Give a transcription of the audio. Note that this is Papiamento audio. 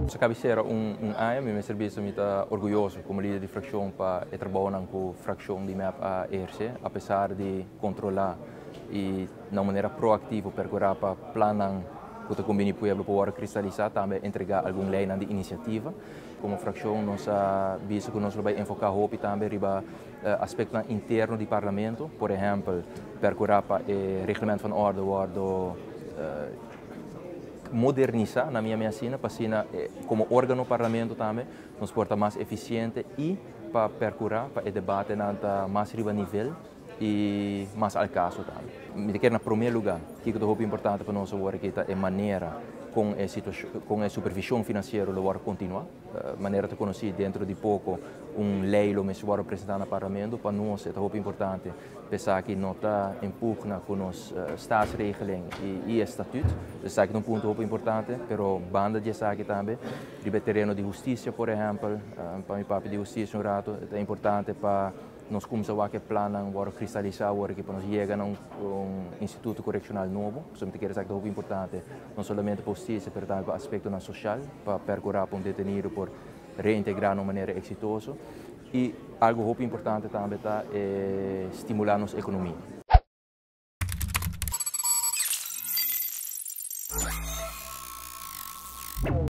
Nos a caba di cera un aña, mi mester bisa mi ta orguyoso como lider di fraccion pa e trabou cu fraccion di MEP a eherce, apesar di controla y na manera proactivo percura pa plan cu ta combini pueblo pa cristalisa, tambe entrega algun ley di iniciativa. Como fraccion nos a bisa cu nos ta bay enfoca hopi tambe riba aspecto interno di parlamento, por ehempel, percura pa e reglamento van orde wordo modernisa na mi asina, pa asina, como organo parlamento tambe, nos por ta mas eficiente y pa percura pa e debate ta mas riba nivel y mas al caso tambe. Mi ta kere na prome lugar, cu ta hopi importante pa nos awor aki ta e manera con e situacion, con e supervision financiero lo continua. Manera ta conoci, dentro di poco un ley lo mester wordo presenta na parlamento. Pa nos ta hopi importante pensa cu no ta en pugna cu nos staatsregeling y statuut. Esaki ta un punto hopi importante, pero banda di esaki tambe, di tereno di husticia, por ehempel, pa mi papia di husticia un rato, ta importante pa nos cuminsa e plan wordo cristalisa awor pa nos yega na un instituto coreccional nobo. So, mi kier ta importante, no solamente pa husticia, mas tambe pa aspecto social, pa percura pa un detenido por reintegra di un manera exitoso. Y algo hopi importante tambe ta stimula nos economia.